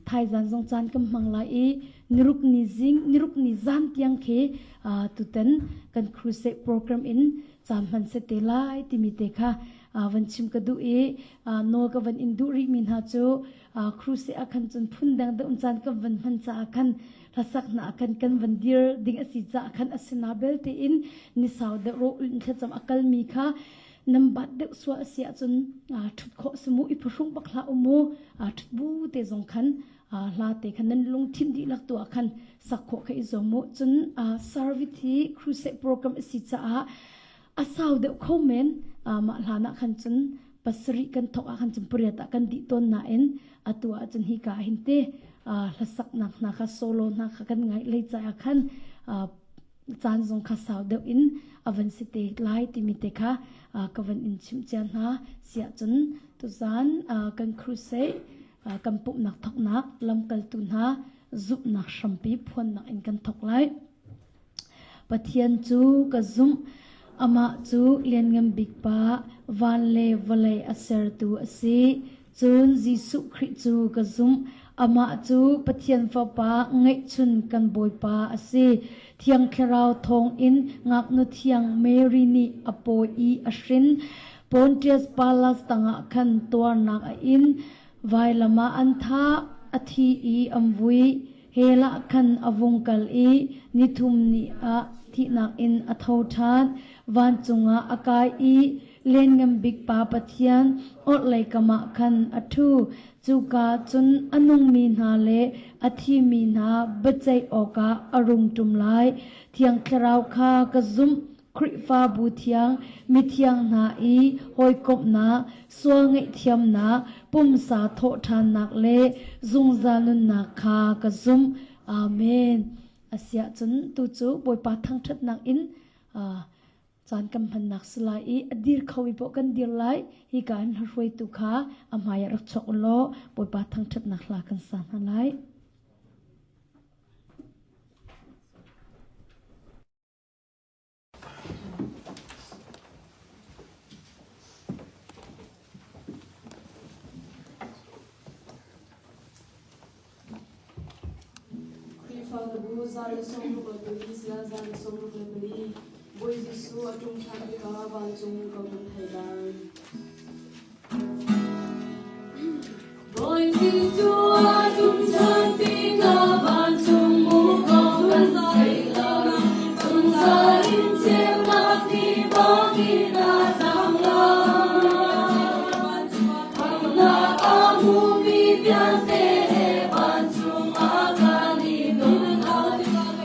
Thaizan zong caan kan hmang lai i niruk ni zing niruk ni zan tiang khi tutan kan crusade program in caan hman se te lai timi te kha van chim ka duh i nawl ka van in duh rih mi hna cu crusade ah khan cun phun dang deuh caan kan van hman caah khan hlasak hna ah khan kan van dir ding a si caah khan a si na belte in ni sau deuh ro ulh thlacam a kalmi kha nan bat deuh sual a si ahcun ṭhut khawh si mu i phuhrung bak hlah u mu. Ṭhut bu te zong khan hla te khan nan lungthin dihlak tu ah khan sak khawh kha i zuam mu. Cun service hi crusade program a si caah a sau deuh kho men. Mah hlan ah khan cun pasarih kan thawk ah khan cun pariat ah kan dih tawn nain atu ah cun hi ka hin te hlasaknak hna kha solo hna kha kan ngaih lei caah khan caan zong kha sau deuh in a van si te lai timi te kha ka van in chimh cia hna. Siah cun tuzan kan crusade kan pumhnak thawknak lamkaltu hna zumhnak hrampi phuannak in kan thawk lai. Pathian cu ka zumh. Amah cu Lianngan Bik Pa, van le vawlei a sertu a si. Cun Jesuh Khrih cu ka zumh. Amah cu Pathian Fapa ngeihchun kan Bawipa a si. Thiang Thlarau thawngin ngaknu thiang Mary nih a pawi i a hrin. Pontius Pilat tangah khan tuarnak a in. Vailam ah an thah, a thi i an vui. Hell ah khan a vung kal i nithum ni ah thihnak in a tho ṭhan. Vancung ah a kai i Lianngan Bik Pa Pathian orhlei kam ah khan a ṭhu. Cuka cun a nungmi hna le a thimi hna biaceih awkah a rung ṭum lai. Thiang Thlarau kha ka zumh. Khrihfabu thiang, mithiang hna i hawikomhnak, sual ngaihthiamnak, pumsa thawhṭhannak le zungzal nunnak kha ka zumh. Amen. Asiah cun tu cu Bawipa thangṭhatnak in caan kan hmannak si lai i a dir kho i poh kan dir lai. Hika in hruaitu kha a hmai ah rak chuak u law Bawipa thangṭhatnak hla kan sa hna lai. Khrihfabu 164 164 Bawi Jesuh a ṭum ṭhan tikah vancung ka vun thei lai. Bawi Jesuh a ṭum ṭhan tikah vancung muko kan thei lai. Zungzal in ceunak ni bangin a tlang lai. Hamnak a hmumi vialte he vancung ah kan i don lai.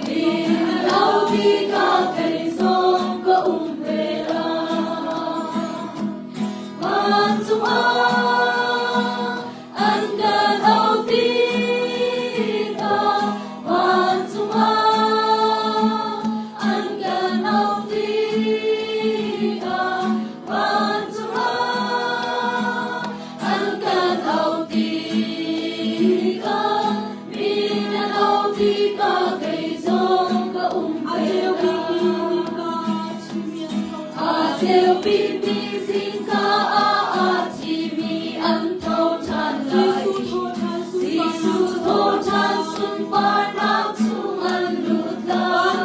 Mi lo tikah kei zong ka um ve lai. Vancung ah an kan auh tikah vancung ah an kan auh tikah vancung ah an kan auh tikah mi nan auh tikah kei zong ka um ve lai. A ceupimi zingka ah a thimi an tho ṭhan lai. Jesuh tho ṭhan sunparnak chung an lut lai.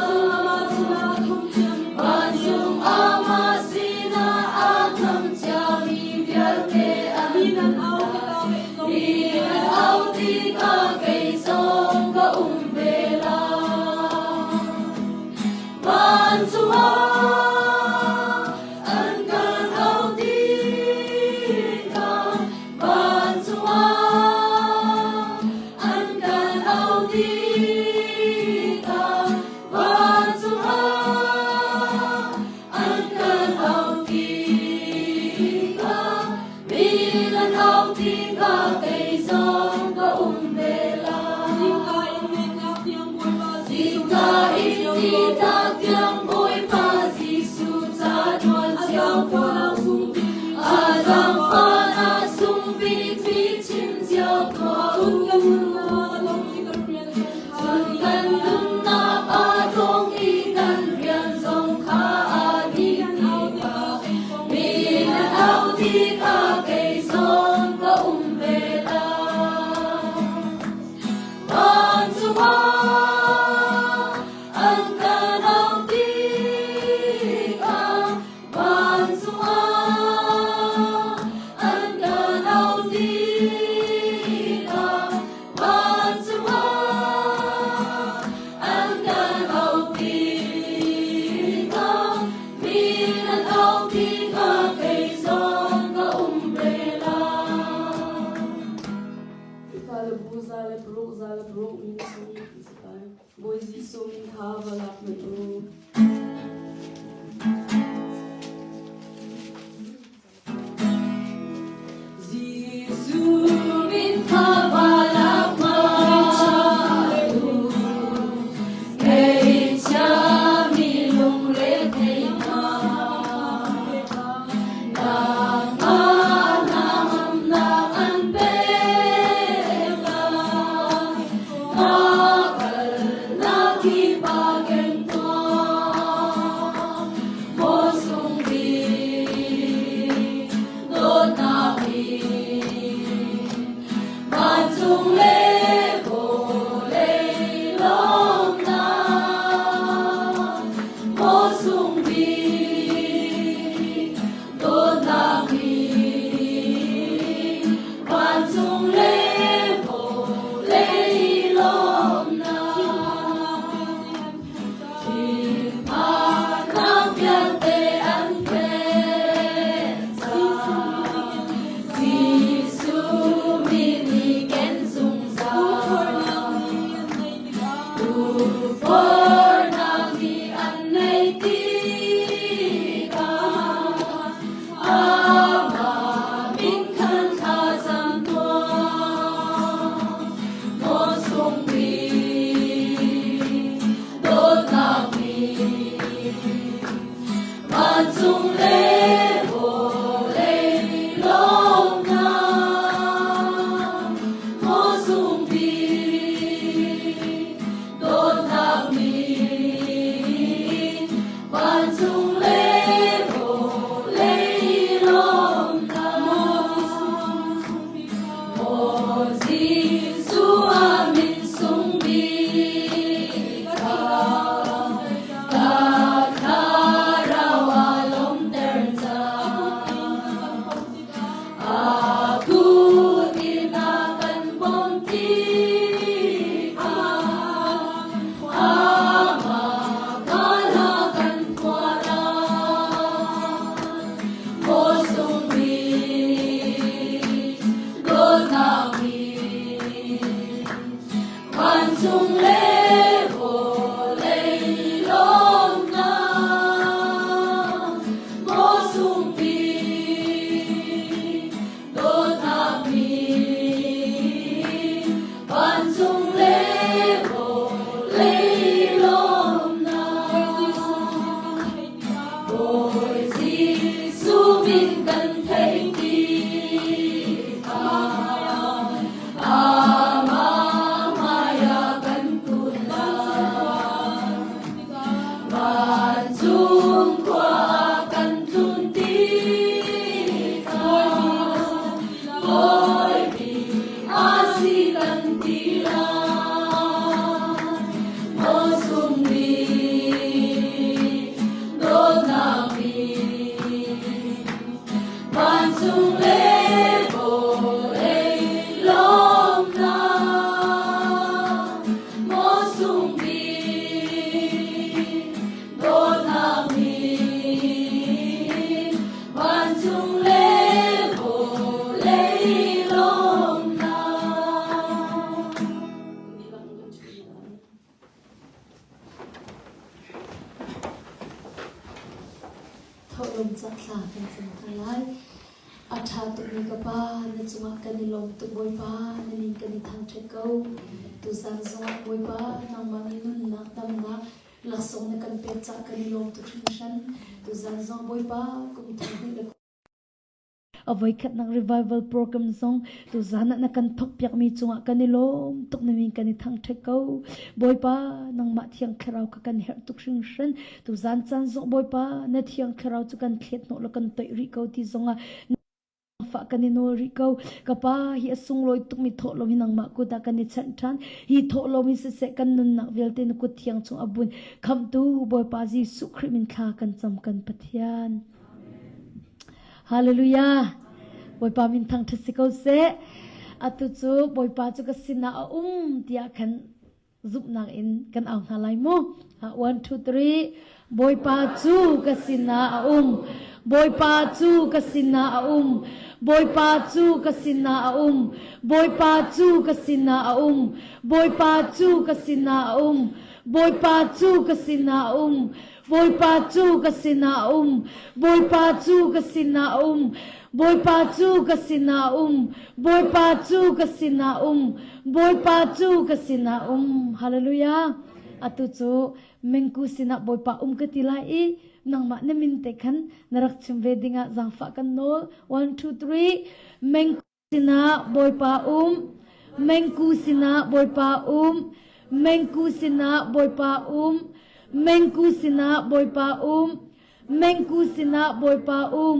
Vancung amah sinah aa hnam ciami vialte an lut lai. Mi an auh tikah kei zong ka um ve lai. Vancung ah an kan auh tikah vancung ah an kan auh tikah vancung ah an kan auh tikah mi nan auh tikah kei zong ka um ve lai. Zingka in thihnak tiang Bawipa Jesuh ca ṭuan cio ko. A zaangfahnak sung bikmi chim cio tuah u. Cun kan nunnak aa dawng i kan rian zong kha aa dih tikah mi nan auh tikah kei zong ka um ve lai. 106, 106 min sung bik a si lai. Bawi Jesuh min kha va lak hmanh u. Jesuh min kha va lak hmanh u. Ngeihchia mi lungrethei hna. Nangmah hnangamnak an pek lai. Na kalnak kip ah keng tuah. Maw sung bik dawtnak hi vancung le vawlei lawmnak. Maw sung bik dawtnak hi vancung le vawlei lawmnak. Thinphannak vialte an pek cang. Jesuh min i ken zungzal. Tufornak nih an neih tikah amah min khan thlacam tuah. Maw sung bik dawtnak nih vancung le vawlei lawmnak maw sung bik dawtnak nih vancung le vawlei lawmnak Maw Jesuh a min sung bik kha ka thlarau aa lawmter cang. A kut in a kan bawmh tikah amah kha kan phuah lai. Maw sung bik dawtnak nih vancung le vawlei lawmnak. Maw sung bik dawtnak nih vancung le vawlei lawmnak. Bawi Jesuh min kan theih tikah amah hmaiah kan kun lai. Vancung khua ah kan tlun tikah Bawi a si kan ti lai. Maw sung bik dawtnak bik vancung le vawlei lawmnak maw sung bik dawtnak nih vancung le vawlei lawmnak. Thawhlawm cathla kan cam hna lai. A ṭha tukmi ka Pa, na cungah kan i lawm tuk Bawipa, na min kan i thangṭhat ko. Tuzan zongah Bawipa, nangmah nih nunnak, damnak, laksawng na kan pek caah kan i lawm tuk hringhran. Tuzan zong Bawipa, kum thong hnih le A voikhatnak revival program zong tuzan ah na kan thawkpiakmi cungah kan i lawm tuk na min kan i thangṭhat ko. Bawipa, nangmah Thiang Thlarau kha kan herh tuk hringhran. Tuzan caan zong Bawipa, na Thiang Thlarau cu kan thlet hnawh law kan toih rih ko ti zongah fah kan i nawl rih ko. Ka pa, hi a sunglawi tukmi thawhlawm hi nangmah kut ah kan i chanh ṭhan. Hi thawhlawm hi siseh kan nunnak vialte na kut thiang chung a bun. Khamhtu Bawipa Jesuh Khrih min thla kan cam kan Pathian. Hallelujah. Bawipa min thangṭhat si ko seh. Atu cu Bawipa cu ka sinah a um tiah khan zumhnak in kan au hna lai mu. 1 2 3. Bawipa cu ka sinah a um. Bawipa cu ka sinah a um. Bawipa cu ka sinah a um. Bawipa cu ka sinah a um. Bawipa cu ka sinah a um. Bawipa cu ka sinah a um. Bawipa cu ka sinah a um. Bawipa cu ka sinah a um. Bawipa cu ka sinah a um. Bawipa cu ka sinah a um. Bawipa cu ka sinah a um. Hallelujah. Atu cu mengku sinah Bawipa um ka ti lai i nangmah na min te khan na rak chim ve dingah zaangfah kan nawl. 1 2 3 Mengku sinah Bawipa um. Mengku sinah Bawipa um. Mengku sinah Bawipa um. Mengku sinah Bawipa um. Mengku sinah Bawipa um.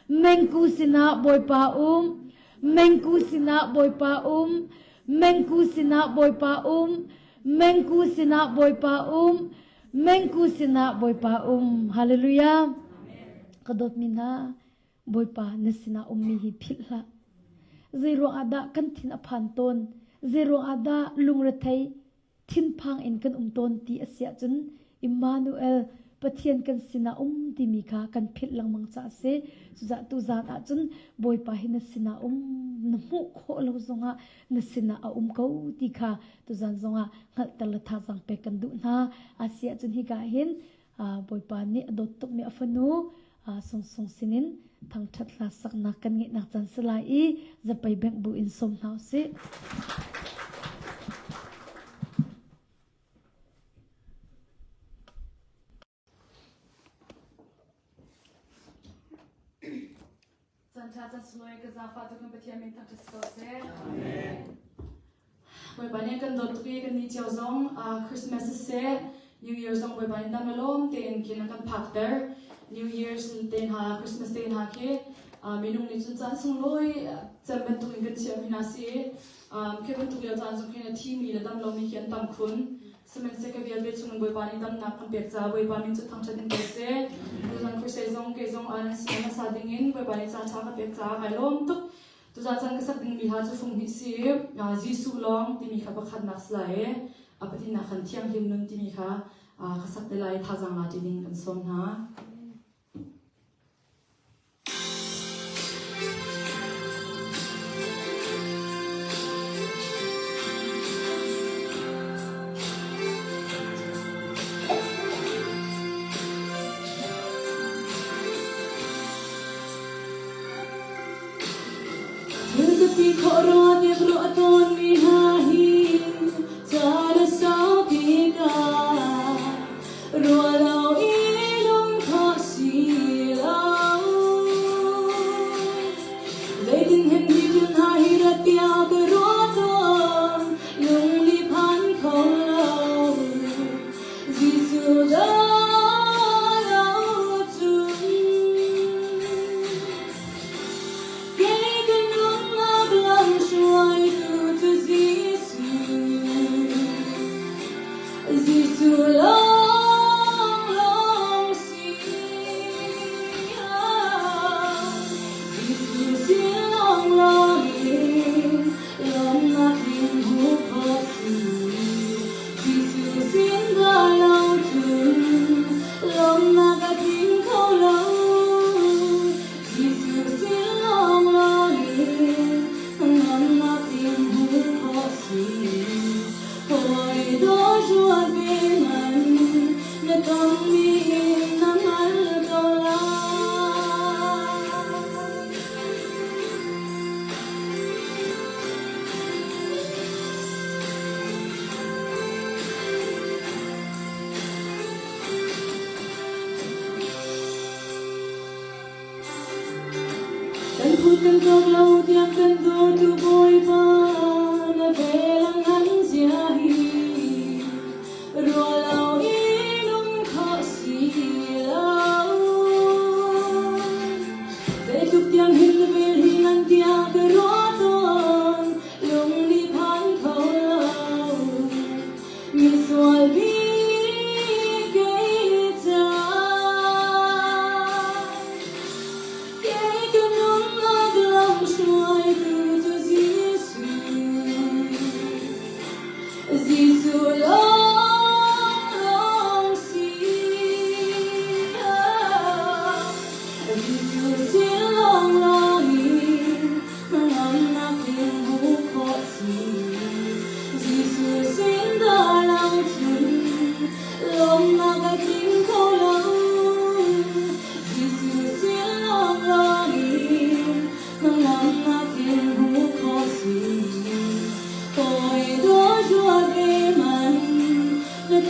Mengku sinah Bawipa um. Mengku sinah Bawipa um. Mengku sinah Bawipa um. Mengku sinah Bawipa um. Mengku sinah Bawipa um. Hallelujah. Ka dawtmi hna, Bawipa na sinah ummi hi philh hlah. Zeiruang ah dah kan thin a phan tawn? Zeiruang ah dah lungrethei thinphang in kan um tawn ti a si ahcun Immanuel Pathian kan sinah um timi kha kan philh lengmang caah a si. Cucaah tuzaan ahcun Bawipa hi na sinah um na hmuh khawh lo zongah na sinah a um ko ti kha tuzaan zongah hngalhter le thazaang pek kan duh hna. A si ahcun hika hin Bawipa nih a dawt tukmi a fanu Sungsung sinin thangṭhat hla saknak kan ngeihnak caan si lai i zapei bengh bu in sawm hna usih. Caan ṭha caan sunglawi ka zaangfah tuk in Pathian min thangṭhat si ko seh. Bawipa nih kan dawt tuk i kan nih cio zong Christmas siseh New Year zong Bawipa nih dam le lawm tein khin a kan phakter. New Year's te hna Christmas te hna khi minung nih cun caan sunglawi cem bantuk in kan chiahmi hna si i khi bantuk lio caan zong khin a thimi le dam lomi khi an tam khun. Sihmanhseh ka vialte chungin Bawipa nih damnak kan pek caah Bawipa min cu thangṭhat in ko seh. Tuzan crusade zong kei zong an si hmasa dingin Bawipa nih caan ṭha ka pek caah kai lawm tuk. Tuzan caan ka sak dingmi hla cu fung hnih si Jesuh lawng timi kha pakhatnak si lai i a pahnihnak khan thianghlim nun timi kha ka sak te lai i thazaang la ṭi ding kan sawm hna. Thil ka ti khawh rua tiah ruah tawnmi hna hi ca na saupi ka Ruah lo i lungkhawh si lo. Zeitin hen hi thil hna hi rat tiah ka ruah tawn, lungli phan kho lo. Jesuh dah lo cun. Kei ka nunnak lam hruaitu cu Jesuh. Jesuh lawnglawng si. Jesuh sin lawnglawng in lawmnak in hmuh khawh si. Jesuh sin dah lo cun lawmnak a tling kho lo. Jesuh sin lawnglawng in ngamnak in hmuh khawh si. Hawi dawt ruat ve man na tonmi in na hngal ko lai. Kan phut kan cawk lo tiang kan dawtu Bawipa na vel a ngan zia hi ruah lo i lung khawh si lo. Zeitluk tiang hin na vel hi ngan tiah ka ruah tawn lung nih phan kho lo. Misual bik kei ca kei ka nunnak lam hruaitu cu Jesuh.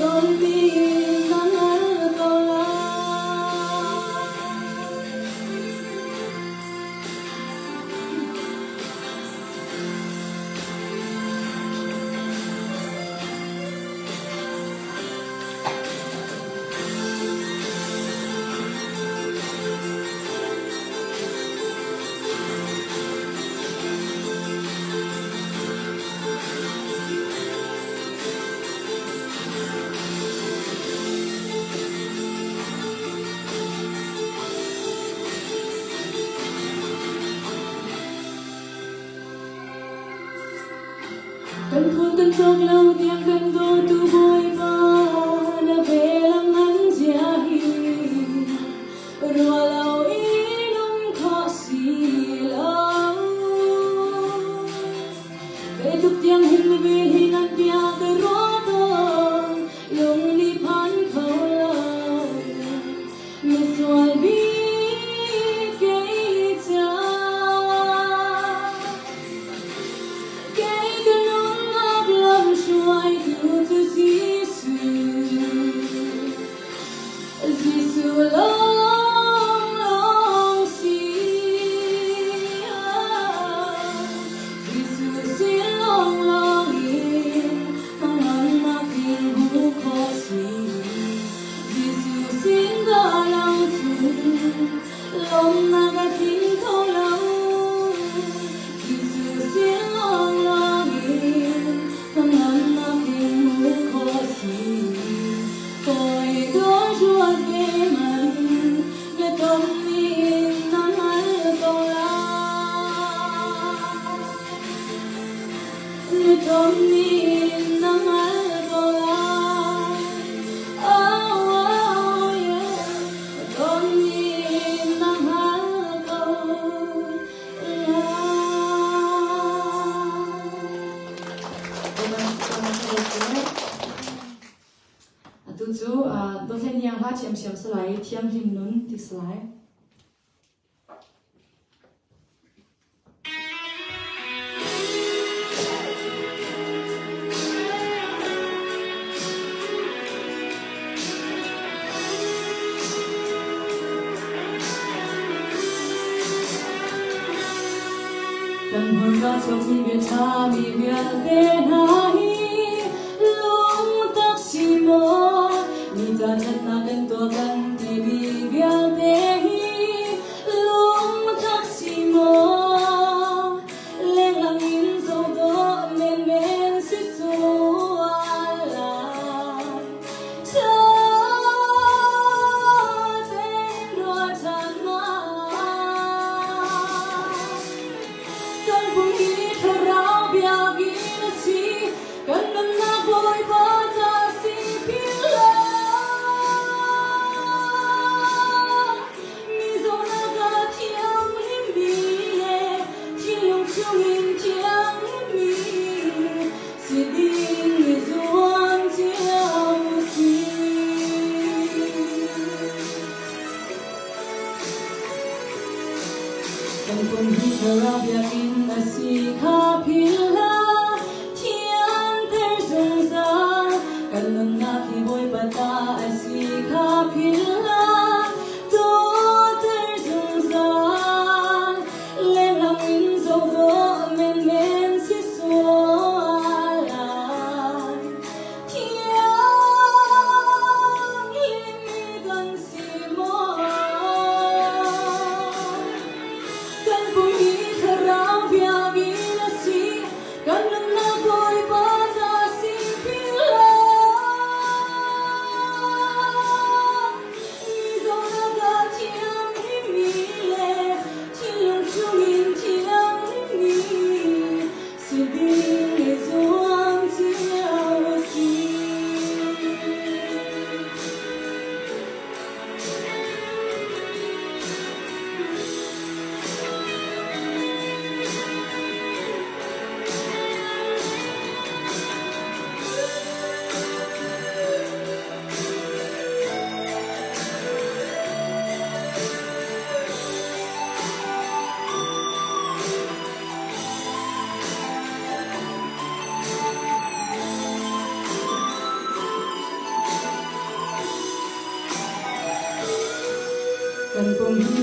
Biatom ni na hngal ko lai. Kan phun kan cawk lo tiang kan dawtu Bawipa na vel a ngan zia hi ruah lo in um khawh si lo. Kei tluk tiang hin mi vel hi ngan tiah ka ruah tawn, lung nih phan kho lo. Misual bik kei ca. Kei ka nunnak lam hruaitu cu Jesuh. Jesuh lawnglawng si. Jesuh sin lawnglawng in hnangamnak in hmuh khawh si. Jesuh sin dah lo cun lawmnak a tling kho lo. Jesuh sin lawnglawng in hnangamnak in hmuh khawh si. Hawi dawt ruat ve man biatom nih na hngal ko lai. Biatom nih na hngal ko lai. Oh, oh, yeah. Biatom nih na hngal ko lai. Atu cu Dawthlei Niang hla ṭhiamṭhiam si lai i thianghlim nun ti si lai. Kan hmurka chuakmi biaṭha mi vialte hna hi lungtak si maw mi ca ṭhatnak kan tuah kan timi vialte hi lungtak si maw lenglang in zoh dawh menmen si sual lai ṭha tein ruah ṭhan ma kan pum hi thlarau biakinn a si.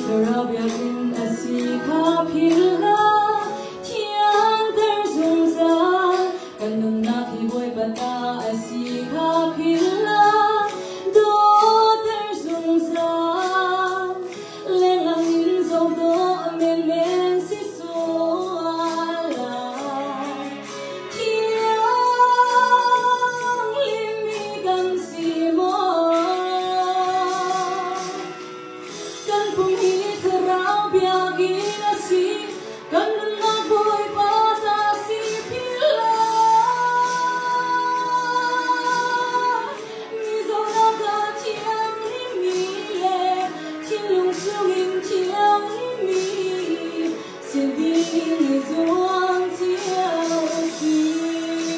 Thlarau biakinn a si kha philh hlah, thianter zungzal. Kan nunnak hi Bawipa ta a si kha philh hlah, dawter zungzal. Lenglang in zoh dawh menmen si sual lai. Thianghlimmi kan si maw? Kan pum hi thlarau biakinn a si, kan nunnak Bawipa ta si philh Mizoram ah thianghlimmi le thinlung chungin thianghlimmi si ding i zuam cio usih.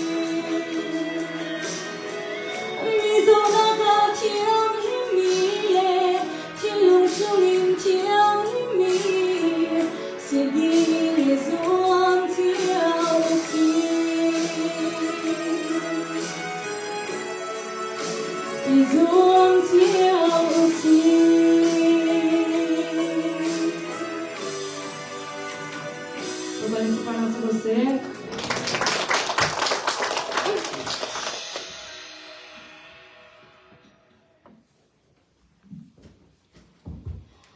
Mizoram ah thianghlimmi le thinlung chungin thianghlimmi si ding i zuam cio usih. I zuam cio usih. Bapak Yesus Parang Sukose.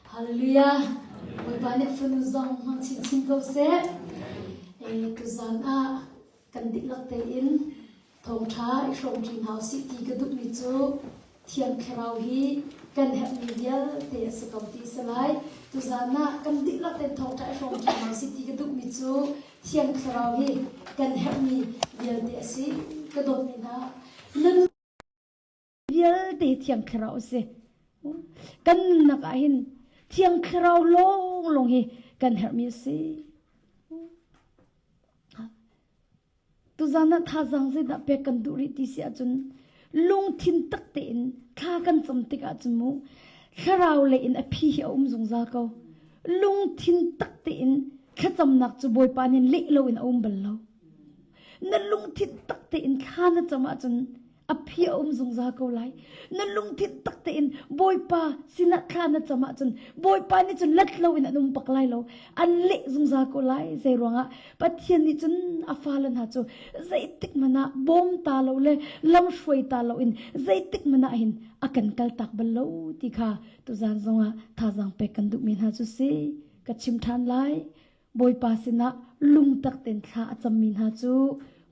Hallelujah. Bawipa nih fanu zong hmang chinchin ko seh. Eh, tuzan ah kan dihlak tein thawngṭha i hrawmṭi hna usih ti ka duhmi cu Thiang Thlarau hi kan herhmi vialte a si ko ti a si lai. Tuzan ah kan dihlak tein thawngṭha i hrawmṭi hna usih ti ka duhmi cu Thiang Thlarau hi kan herhmi vialte a si. Ka dawtmi hna, nan vialte Thiang Thlarau a si. Kan nunnak ah hin Thiang Thlarau lawnglawng hi kan herhmi a si. Tuzan ah thazaang zeidah pek kan duh rih ti si ahcun lungthin tak tein thla kan cam tik ahcun mu thlarau lei in a phi hi a um zungzal ko. Lungthin tak tein thlacamnak cu Bawipa nih leh loin a um bal lo. Na lungthin tak tein thla na cam ahcun a phi a um zungzal ko lai. Na lungthin tak tein Bawipa sinah thla na cam ahcun Bawipa nih cun let loin an um bak lai lo. An leh zungzal ko lai. Zei ruangah Pathian nih cun a fale hna cu zeitik hmanh ah bawm ta lo le lam hruai ta loin zeitik hmanh ah hin a kan kaltak bal lo ti kha tuzan zongah thazaang pek kan duhmi hna cu si. Ka chim ṭhan lai. Bawipa sinah lungtak tein thla a cammi hna cu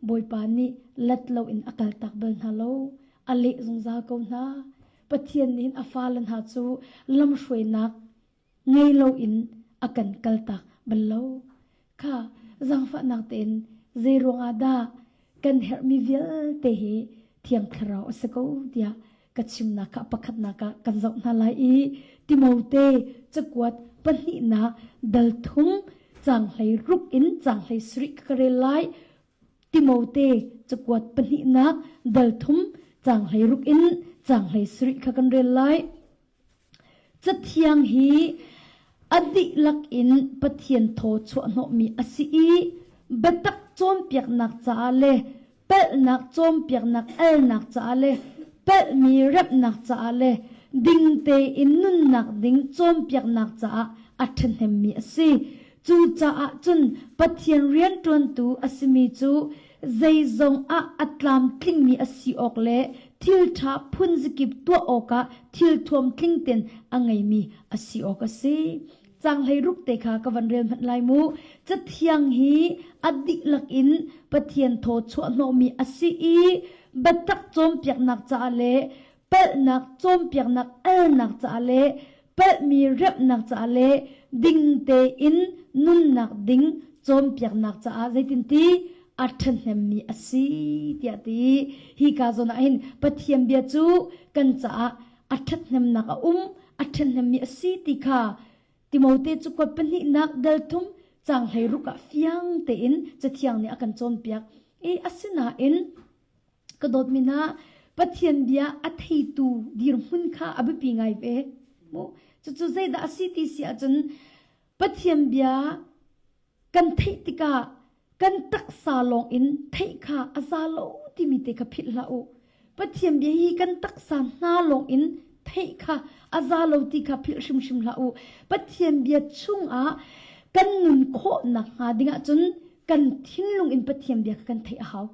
Bawipa nih let loin a kaltak bal hna lo, a leh zungzal ko hna. Pathian nih a fale hna cu lamhruainak ngei loin a kan kaltak bal lo. Kha zaangfahnak tein zei ruangah dah kan herhmi vialte hi Thiang Thlarau a si ko tiah ka chimnak kha pakhatnak ah kan zoh hna lai i Timote cakuat pahnihnak dal thum caang hlei ruk in caang hlei sarih ka rel lai. Timote cakuat pahnihnak dal thum caang hlei ruk in caang hlei sarih kha kan rel lai. Cathiang hi a dihlak in Pathian thaw chuahhnawhmi a si i biatak cawnpiaknak caah le palhnak cawnpiaknak alnak caah le palhmi remhnak caah le ding tein nunnak ding cawnpiaknak caah a ṭhahnemmi a si. Cucaah cun Pathian rianṭuantu a simi cu zeizong ah a tlamtlingmi a si awk le thil ṭha phunzakip tuah awkah thil thuam tling tein a ngeimi a si awk a si. Caang 16 te kha ka van rel hmanh lai mu. Cathiang hi a dihlak in Pathian thaw chuahhnawhmi a si i biatak cawnpiaknak caah le palhnak cawnpiaknak alnak caah le palhmi remhnak caah le ding tein nunnak ding cawnpiaknak caah zeitinti a ṭhahnemmi a si tiah ti. Hi ka zawn ah hin Pathian bia cu kan caah a ṭhathnemnak a um, a ṭhahnemmi a si ti kha Timote cu kuat pahnihnak dal thum caang 16 ah fiang tein Cathiang nih a kan cawnpiak. I asinain ka dawtmi hna Pathian bia a theitu dirhmun kha a biapi ngai ve. Mu cucu zeidah a si ti si ahcun Pathian bia kan theih tikah kan taksa lawng in theih kha a za lo timi te kha philh hlah u. Pathian bia hi kan taksa hna lawng in theih. theih kha a za lo ti kha philh hrimhrim hlah u. Pathian bia chungah kan nun khawh nakhnga dingah cun kan thinlung in Pathian bia kha kan theih a hau.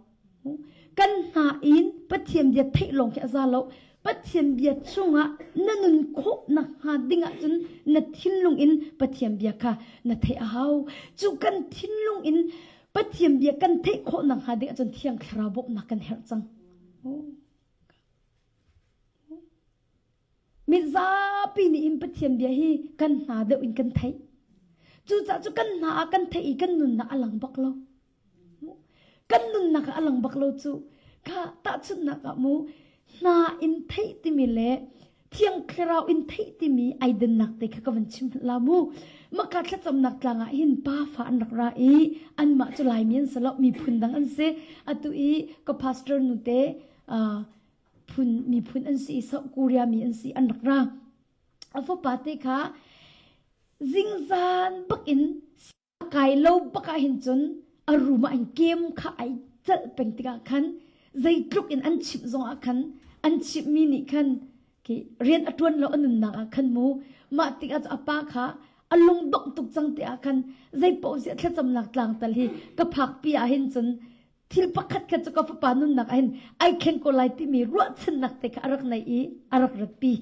Kan hna in Pathian bia theih lawng khi a za lo. Pathian bia chungah na nun khawh nakhnga dingah cun na thinlung in Pathian bia kha na theih a hau. Cu kan thinlung in Pathian bia kan theih khawh nakhnga dingah cun Thiang Thlarau bawmhnak kan herh cang. Mizapi nih hin Pathian bia hi kan hna deuh in kan theih. Cucaah cu kan hna ah kan theih i kan nunnak a lang bak lo. Kan nunnak ah a lang bak lo cu. Kha tahchunhnak ah mu hna in theih timi le Thiang Thlarau in theih timi ai dannak te kha ka van chim hmanh la mu. Maka thlacamnak tlang ah hin pa fa an rak ra i anmah cu Laimi an si lo miphun dang an si. Atu i ka pastor nu te uh, phun miphun an si i South Korea mi an si an rak ra. A fapa te kha zingzan bak in kai lo bak ah hin cun a room ah hin kem kha ai celh peng tikah khan zeitluk in an chimh zong ah khan an chimhmi nih khan khi rian a ṭuan lo a nunnak ah khan mu mah tikah cu a pa kha a lung dongh tuk cang ti ah khan zei paoh ziah thlacamnak tlang tal hi ka phakpi ah hin cun thil pakhat khat cu ka fapa nunnak ah hin ai thleng ko lai timi ruahchannak te kha a rak nei i a rak ratpi.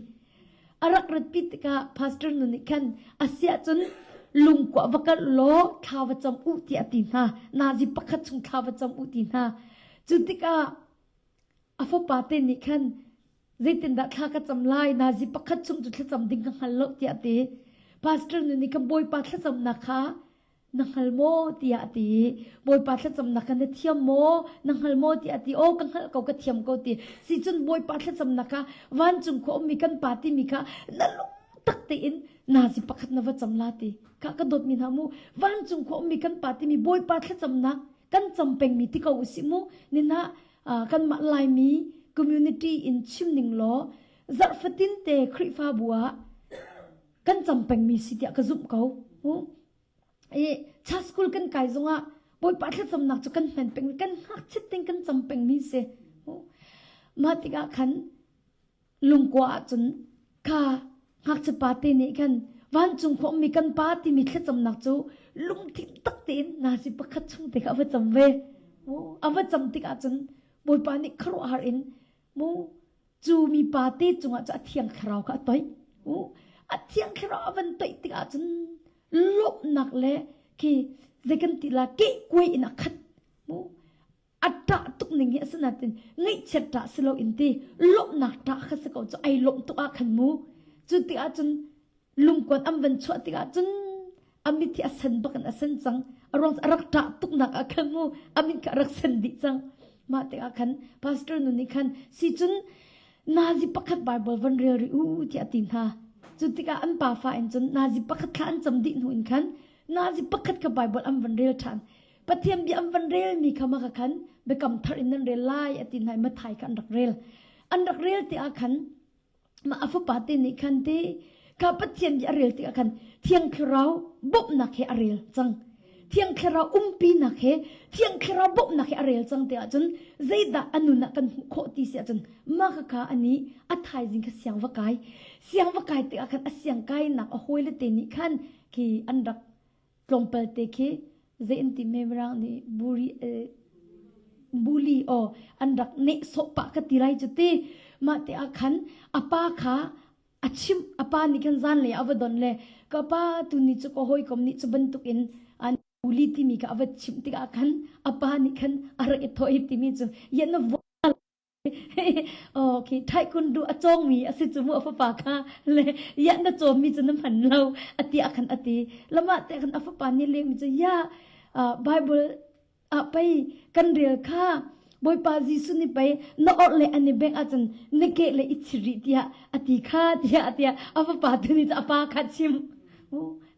A rak ratpi tikah pastor nu nih khan a siah cun lungkua va kal law thla va cam u tiah a ti hna. Nazi pakhat chung thla va cam u ti hna. Cu tikah a fapa te nih khan zeitindah thla ka cam lai nazi pakhat chung cu thlacam ding ka hngal lo tiah a ti. Pastor nu nih khan Bawipa thlacamnak kha na hngal maw tiah a ti bawipa thlacamnak kha na thiam maw na hngal maw tiah a ti aw ka hngalh ko ka thiam ko ti si cun bawipa thlacamnak kha vancung khua ummi kan pa timi kha na lung tak tein nazi pakhat na va cam la ti kha ka dawtmi hna mu vancung khua ummi kan pa timi bawipa thlacamnak kan cam pengmi ti ko usih mu nina kanmah laimi community in chim ning law zarh fatin te Khrihfabu ah kan cam pengmi si tiah ka zumh ko I church school kan kai zongah Bawipa thlacamnak cu kan hman peng kan ngakchit ting kan cam pengmi si. Mah tikah khan lungkua ahcun kha ngakchia pa te nih khan vancung khua ummi kan pa timi thlacamnak cu lungthin tak tein nazi pakhat chung te kha a va cam ve. A va cam tikah cun Bawipa nih khuaruahhar in mu cu mipa te cungah cu a thiang thlarau kha a toih. A thiang thlarau a van toih tikah cun lawmhnak le khi zei kan ti la kehkuai in a khat. Mu a ṭah tuk ning hi a si natin ngaihchiat ṭah si lo in ti lawmhnak ṭah kha si ko cu ai lawmh tuk ah khan mu cu tikah cun lungkuan an van chuah tikah cun a mit hi a sen bak in a sen cang a ruang a rak ṭah tuknak ah khan mu a mit kha a rak sen dih cang mah tikah khan pastor nu nih khan si cun nazi pakhat bible van rel rih u tiah a ti hna cu tikah an pa fa in cun nazi pakhat thla an cam dih hnu in khan nazi pakhat kha bible an van rel ṭhan Pathian bia an van rel mi kha maka khan biakam thar in nan rel lai a ti hna i Mathai kha an rak rel an rak rel ti ah khan mah a fapa te nih khan ti kha Pathian bia a rel tikah khan Thiang Thlarau bawmhnak he a rel cang Thiang Thlarau umpinak he Thiang Thlarau bawmhnak he a rel cang ti ahcun zeidah a nun ah kan hmuh khawh ti si ahcun mah kha kha ani a thaizing kha siang va kai siang va kai tikah khan a siang kainak a hawile te nih khan khi an rak tlawmpal te khi zei an ti me mirang nih buri bully aw an rak nehsawh pah ka ti lai cu ti mah te ah khan a pa kha a chim a pa nih khan zan lei a va don le ka pa tu ni cu ka hawikom nih cu bantuk in an bully timi kha a va chimh tikah khan a pa nih khan a rak i thawh i timi cu ya na Okay, taekwondo a cawngmi a si cu mu a fapa kha le ya na cawmmi cu na hman lo a ti ah khan a ti. Lamah te khan a fapa nih lengmi cu ya Bible ah pei kan rel kha Bawipa Jesuh nih pei na orh le an i bengh ahcun na ke le i chir rih tiah a ti kha tiah tiah a fapa tu nih a pa kha chim.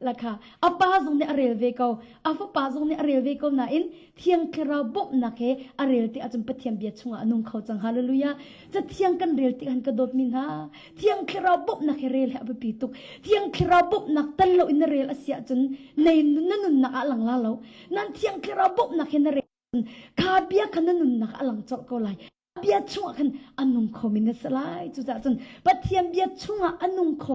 La kha a pa zong nih a rel ve ko a fapa zong nih a rel ve ko nain thiang thlarau bawmhnak he a rel ti ahcun Pathian bia chungah a nung kho cang hallelujah cathiang kan rel tik han ka dawtmi hna thiang thlarau bawmhnak he rel he a biapi tuk thiang thlarau bawmhnak tal lo in na rel a si ahcun nei na nunnak ah lang la lo nan thiang thlarau bawmhnak he na rel kha bia kha na nunnak ah a lang colh ko lai. Bia chungah khan a nung khomi na si lai. Cucaah cun Pathian bia chungah a nung kho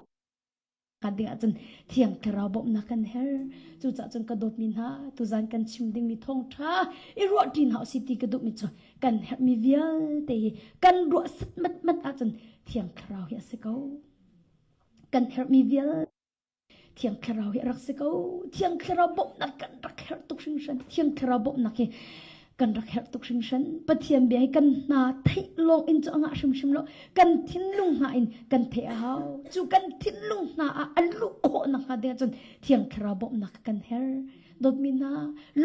ding ahcun Thiang Thlarau bawmhnak kan herh. Cucaah cun ka dawtmi hna, tuzan kan chim dingmi thawngṭha i ruahṭi hna usih ti ka duhmi cu kan herhmi vialte hi kan ruah satmatmat ahcun Thiang Thlarau hi a si ko. Kan herhmi vialte Thiang Thlarau hi a rak si ko. Thiang Thlarau bawmhnak kan rak herh tuk hringhran. Thiang Thlarau bawmhnak hi kan rak herh tuk hringhran. Pathian bia hi kan hna theih lawng in cu a ngah hrimhrim lo. Kan thinlung hna in kan theih a hau. Cu kan thinlung hna ah a luh khawh nakhnga ding ahcun Thiang Thlarau bawmhnak kan herh. Dawtmi hna,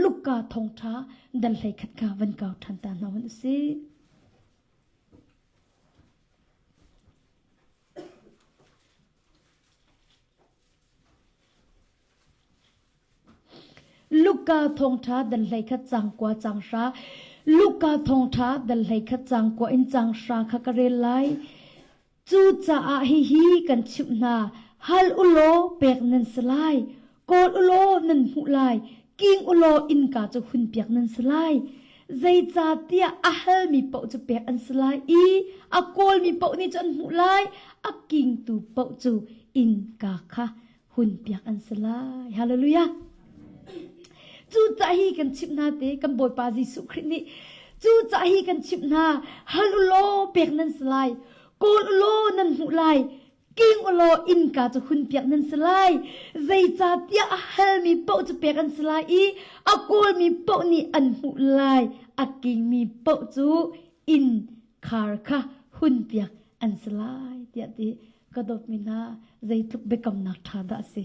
Luka thawngṭha dal hlei khat kha van kau ṭhan ta hna hun usih. Luka thawngṭha dal 11 cang kua cang hra. Luka thawngṭha dal 11 cang kua in cang hra kha ka rel lai. Cucaah hihi kan chimh hna, hal u law pek nan si lai, kawl u law nan hmuh lai, king u law innka cu hunpiak nan si lai. Zeicahtiah a halmi paoh cu pek an si lai i a kawlmi paoh nih cu an hmuh lai, a kingtu paoh cu innka kha hunpiak an si lai. Hallelujah! Cucaah hi kan chimh hna te kan Bawipa Jesuh Khrih nih cucaah hi kan chimh hna hal u law pek nan si lai, kawl u law nan hmuh lai, King u law innka cu hunpiak nan si lai. Zeicahtiah a halmi paoh cu pek an si lai i a kawlmi paoh nih an hmuh lai. A kingmi paoh cu inn khar kha hunpiak an si lai tiah ti ka dawtmi hna zeitluk biakamnak ṭha dah a si.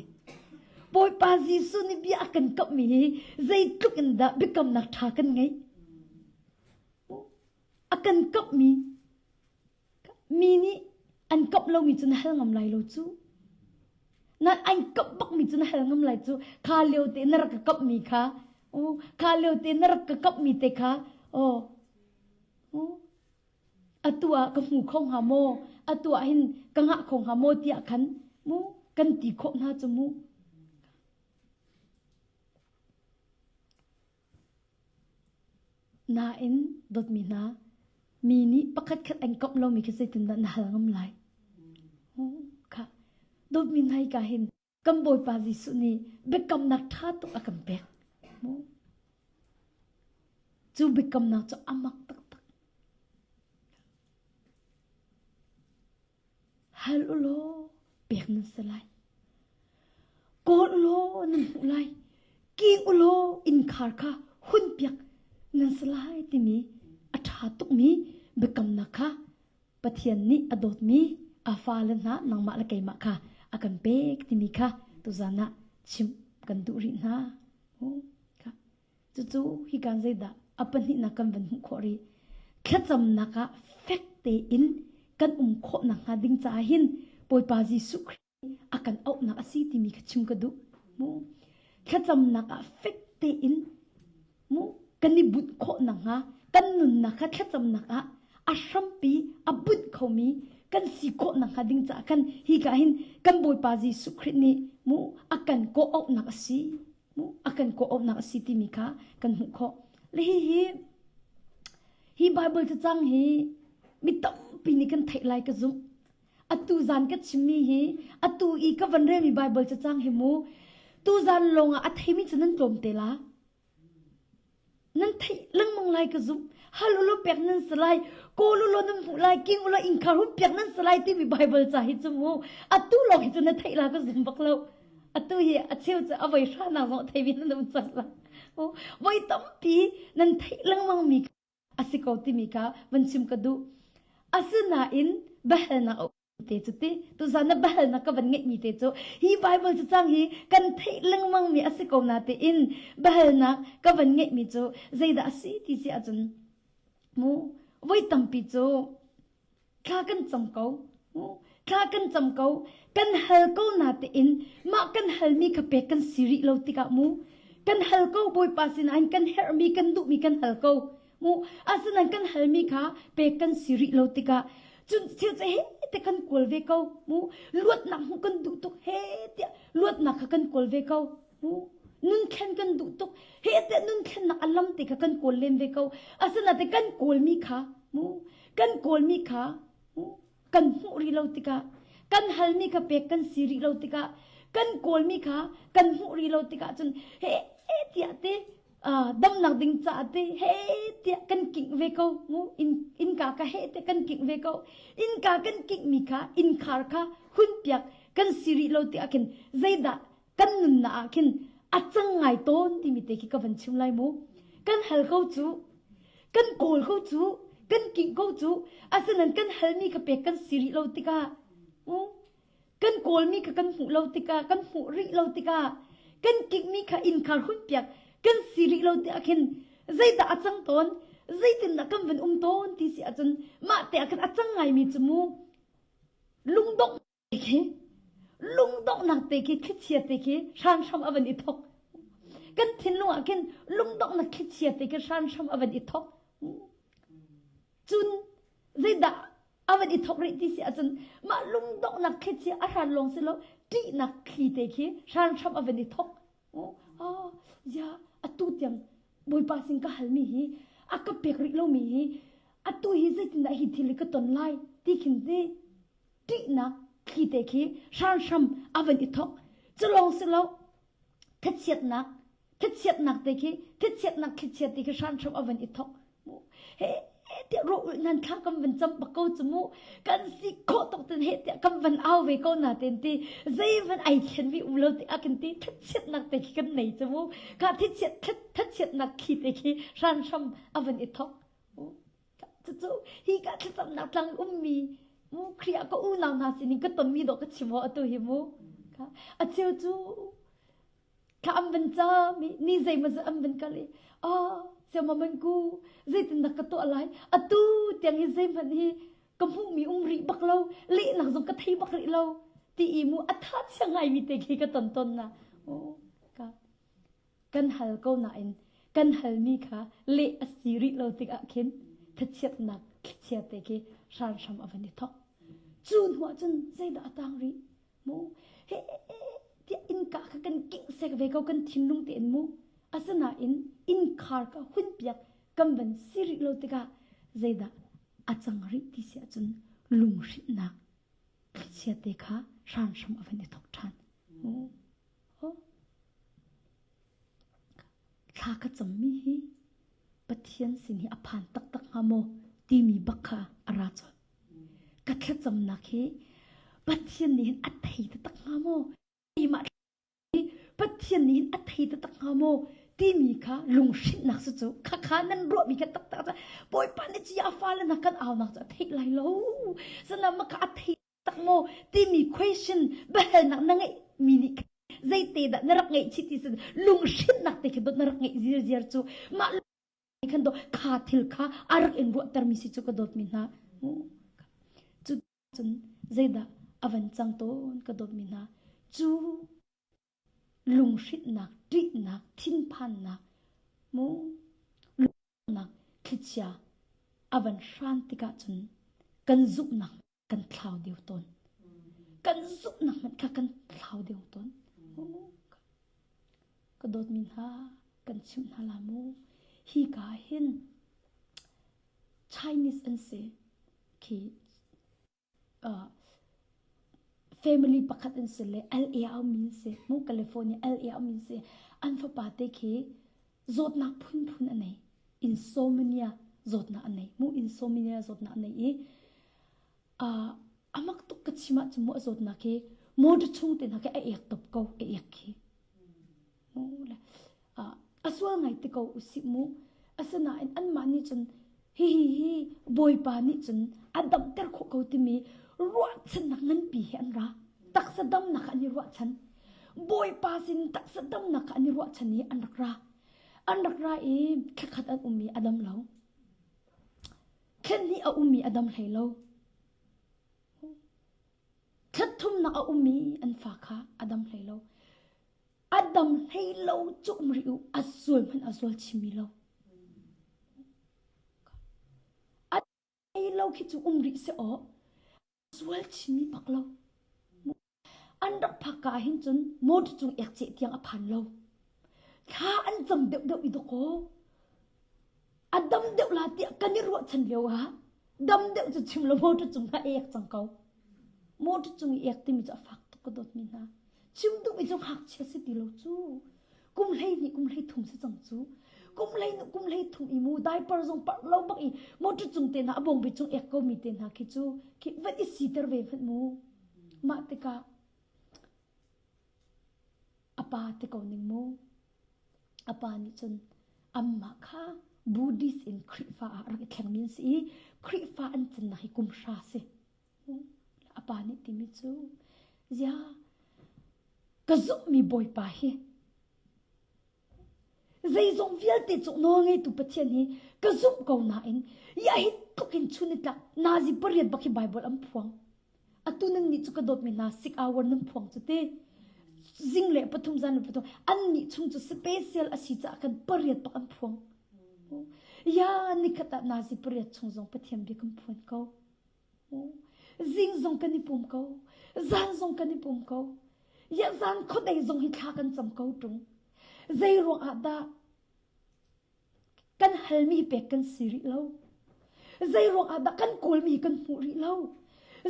Bawipa Jesuh nih bia a kan kamhmi hi zeitluk in dah biakamnak ṭha kan ngeih. A kan kamhmi Mi nih an kamh lomi cu na hal ngam lai lo cu. Na an kamh bakmi cu na hal ngam lai cu. Kha lio te na rak ka kamhmi kha, uh, kha lio te na rak ka kamhmi te kha, oh, uh, atu ah ka hmu kho hnga maw? Atu ah hin ka ngah kho hnga maw tiah khan mu kan ti khawh hna cu mu. Nain dawtmi hna, mi nih pakhatkhat an komh lomi khi zeitindah na hal ngam lai? Kha dawtmi hna hika hin kan Bawipa Jesuh nih biakamnak ṭha tuk a kan pek. Cu biakamnak cu a mak taktak. Hal u law pek nan si lai. Kawl u law nan hmuh lai. King u law innkhar kha hunpiak nan si lai timi a ṭha tukmi biakamnak kha Pathian nih a dawtmi a fale hna nangmah le keimah kha a kan pek timi kha tuzan ah chimh kan duh rih hna. Cucu hikan zeidah a pahnihnak kan van hmuh khawh rih. Thlacamnak ah fek tein kan um khawh nakhnga ding caah hin Bawipa Jesuh Khrih a kan auhnak a si timi kha chim ka duh. Mu thlacamnak ah fek tein mu kan i bunh khawh nakhnga kan nunnak kha thlacamnak ah a hrampi a bunh khomi kan si khawh nakhnga ding caah khan hi ka hin kan Bawipa Jesuh Khrih nih mu a kan kawh auhnak a si. A kan kawh-auhnak a si timi kha kan hmuh khawh. Le hihi hi Bible cacang hi mi tampi nih kan theih lai ka zumh. Atu zan ka chimmi hi atu i ka van relmi Bible cacang hi mu tu zan lawng ah a theimi cu nan tlawm te la. Nan theih lengmang lai ka zumh. Hal ulaw pek nan si lai, kawl ulaw nan hmuh lai, king ulaw innkhar hun piak nan si lai timi Bible ca hi cu mu atu lawng hi cu na theih la ka zum bak lo. Atu hi a cheu cu a voi hranak zong a thei mi nan um cang la. Voi tampi nan theih lengmang mi a si ko timi kha van chim ka duh. Asinain biahalnak a te cu ti tuzan na biahalnak ka van ngeihmi te cu hi Bible cacang hi kan theih lengmang mi a si ko na tein biahalnak ka van ngeihmi cu zeidah a si ti si ahcun mu voi tampi cu thla kan cam ko mu thla kan cam ko kan hal ko na tein mah kan halmi kha pek kan si rih lo tikah mu kan hal ko Bawipa sinain kan herhmi kan duhmi kan hal ko Mu asinain kan halmi kha pek kan si rih lo tikah cun thil cu he te kan kawl ve ko mu luatnak hmuh kan duh tuk he tiah luatnak kha kan kawl ve ko mu nun thlen kan duh tuk he tiah nun thlennak a lam te kha kan kawl len ve ko asinain kan kawlmi kha mu. Kan kawlmi kha kan hmuh rih lo tikah kan halmi kha pek kan si rih lo tikah kan kawlmi kha kan hmuh rih lo tikah cun he tiah te damnak ding caah te he tiah kan kingh ve ko mu innka ka he tiah kan kingh ve ko innka kan kingh mi kha innkhar kha hun piak kan si rih lo tiah khin zeidah kan nunnak ah khin a cang ngai tawn timi te khi ka van chim lai mu kan hal ko cu kan kawl ko cu kan kingh ko cu asinain kan halmi kha pek kan si rih lo tikah kan kawlmi kha kan hmuh lo tikah kan hmuh rih lo tikah kan kinghmi kha innkhar hun piak kan si rih lo tiah khin zeidah a cang tawn zeitindah kan van um tawn ti si ahcun mah te ah khin a cang ngaimi cu mu lungdongh khi lungdonghnak te khi thlichia te khi hranhram a van i thok kan thinlung ah khin lungdonghnak thlichia te khi hranhram a van i thok cun zeidah a van i thok rih ti si ahcun mah lungdonghnak thlichia a hran lawng si lo ṭihnak thli te khi hranhram a van i thok oh ya atu tiang bawipa sin ka halmi hi a ka pek rih lomi hi atu hi zeitindah hi thil hi ka ton lai ti khin ti ṭihnak thli te khi hranhram a van i thok. Cu lawng si lo, thlachiatnak, thlachiatnak te khi, thlachiatnak thlichia te khi hranhram a van i thok. He tiah rawh nan thla kan van cam bak ko cu mu kan si khawh tuk ten he tiah kan van au ve ko na ten ti zei van ai thlen mi um lo ti a kan ti thlachiatnak te khi kan nei cu mu ka thlachiat thlachiatnak khi te khi hranhram a van i thok Cucu hi ka thlacamnak tlang ummi mu Khrih ah ka unau hna sinin ka tonmi dawh ka chim haw atu hi mu. A cheu cu thla an van cam i ni zeimawzat an van kal i ah siama man ku zeitindah ka tuah lai atu tiang hi zeihmanh hi ka hmuhmi um rih bak lo lehnak zong ka thei bak rih lo ti i mu a tha chia ngaimi te khi ka ton ton na ka Kan hal ko nain kan halmi kha leh a si rih lo tikah khin thlachiatnak thlichia te khi hranhram a van i thawk. Cu hnuah cun zeidah a tang rih? Mu he tiah innka kha kan kingh sek ve ko kan thinlung tein mu. Asinain innkhar kha hun piak kan van si rih lo tikah zeidah a cang rih ti si ahcun lunghrinhnak thlichia te kha hranhram a van i thawk ṭhan. Mu. Thla ka cammi hi Pathian sin hi a phan taktak hnga maw timi bak kha a ra colh. Ka thlacamnak hi Pathian nih hin a thei taktak hnga maw? Keimah hi Pathian nih hin a thei taktak hnga maw? timi kha lunghrinhnak si cu khakha nan ruahmi kha taktak cu Bawipa nih ci a fale na kan aunak cu a theih lai lo. Sana maka a thei tak maw timi question biahalnak na ngeihmi nih zeite dah na rak ngeih chih ti sin lunghrinnak te khi dot na rak ngeih zirziar cu mah khan do kha thil kha a rak in ruahtermi si cu ka dawtmi hna cu cun zeidah a van cang tawn ka dawtmi hna cu lunghrinnak ṭihnak thinphannak mu nak thlichia a van hran tikah cun kan zumhnak kan thlau deuh tawn. Kan zumhnak hmanh kha kan thlau deuh tawn. Ka dawtmi hna, kan chimh hna la mu. Hi ka hin Chinese an si khi uh, family pakhat an si le LA a ummi an si mu California LA a ummi an si an fapa te khi zawtnak phunphun a nei insomnia zawtnak a nei mu insomnia zawtnak a nei i uh, amak tuk ka chim ah cu mu a zawtnak hi motor chung te hna khi a ek top ko a ek khi mu le uh, a sual ngai te ko usih mu asinain anmah nih cun hi hi hi bawipa nih cun a damter khawh ko timi ruahchannak nganpi he an ra taksa damnak an i ruahchan bawipa sin taksa damnak an i ruahchan i an rak ra an rak ra i thlakhat an um i a dam lo thlen hnih a um i a dam hlei lo thlatthumnak a um i an fa kha a dam hlei lo a dam hlei lo cu um rih u a zual hmanh a zual chimmi lo a hlei lo khi cu um rih se aw zual chimmi bak lo An rak phak ka ah hin cun motor cung ekceh tiang a phan lo. Thla an cam deuhdeuh i dawkaw. A dam deuh la tiah kan i ruahchan lio ah. Dam deuh cu chim lo motor cung ah ek cang ko. Motor cung i ek timi cu a fak tuk ka dawtmi hna. Chim duhmi cu ngakchia si ti lo cu. Kum 12 kum 13 si cang cu. Kum 12 kum 13 i mu diaper zong parh lo bak i motor cung te hna a bawngbi cung ek ko mi te hna khi cu khi van i siter ve hmanh mu. Mah tikah a pa te ko ning mu. A pa nih cun anmah kha Buddhist in Khrihfa ah rak i thlengmi an si i Khrihfa an cannak hi kum hra si. A pa nih timi cu zia ka zumhmi Bawipa hi zeizong vialte cung nawlngeitu Pathian hi ka zumh ko nain ya hi tluk in chun i tlak nazi pariat bak hi Bible an phuang. Atu nan nih cu ka dawtmi hna sik hour nan phuang cu te. Zing le pathum zan le pathum an nih chung cu special a si caah kan pariat bak an phuang. Ya nikhat ah nazi pariat chung zong Pathian bia kan phuan ko. Zing zong kan i pum ko. Zan zong kan i pum ko. Ya zan khuadei zong hi thla kan cam ko ṭung. Zei ruang ah dah Kan halmi pek kan si rih lo. Zei ruang ah dah kan kawlmi kan hmuh rih lo.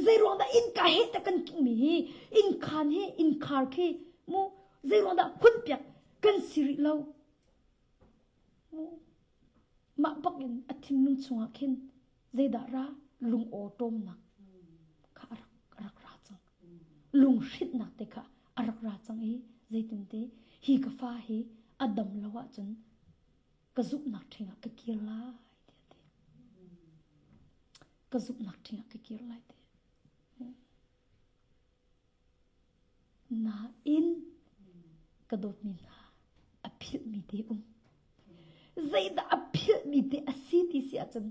Zei ruang dah innka he teh kan kingmi hi innkhan hi innkhar khi mu zei ruang dah hunpiak kan si rih lo. Mu mah bak in a thinlung chungah khin zeidah ra lung aw ṭawmnak kha a rak a rak ra cang. Lunghrinhnak te kha a rak ra cang i zeitinte hi ka fa hi a dam lo ahcun ka zumhnak ṭhing ah ka kir lai tiah a ti. Ka zumhnak ṭhing ah ka kir lai ti. Nain ka dawtmi hna a philhmi te um. Zeidah a philhmi te a si ti si ahcun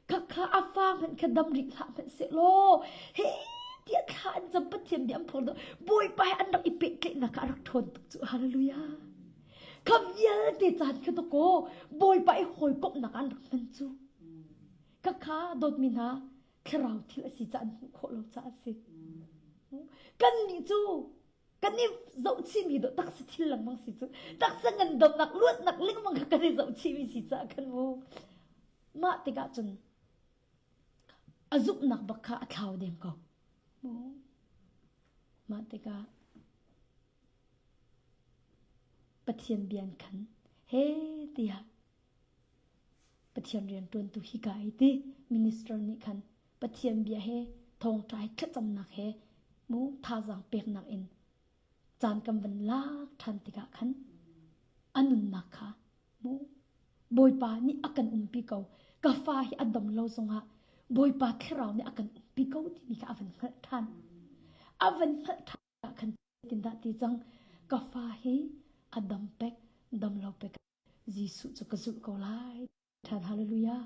khakha a fa hmanh kha dam rih hlah hmanh sehlaw he tiah thla an cam Pathian bia an phor do Bawipa he an rak i pehtlaihnak kha a rak ṭhawn tuk cu hallelujah kha vialte caan kha dawkaw Bawipa i hawikomhnak an rak hman cu khakha dawtmi hna thlarau thil a si caah an hmuh khawh lo caah a si. Kannih cu kan i zohchihmi dawh taksa thil lengmang si cu taksa ngandamnak luatnak lengmang kha kan i zohchihmi si caah kan mu mah tikah cun a zumhnak bak kha a thlau deng ko mah tikah Pathian bian khan he tiah Pathian rianṭuantu hika i ti minister nih khan Pathian bia he thawngṭha he thlacamnak he mu thazaang peknak in caan kan van lak ṭhan tikah khan a nunnak kha mu Bawipa nih a kan umpi ko ka fa hi a dam lo zongah Bawipa thlarau nih a kan umpi ko timi kha a van hngalh ṭhan a van hngalh ṭhan ah khan tindah ti cang ka fa hi a dam pek dam lo pek Jesuh cu ka zulh ko lai. Ṭhan hallelujah.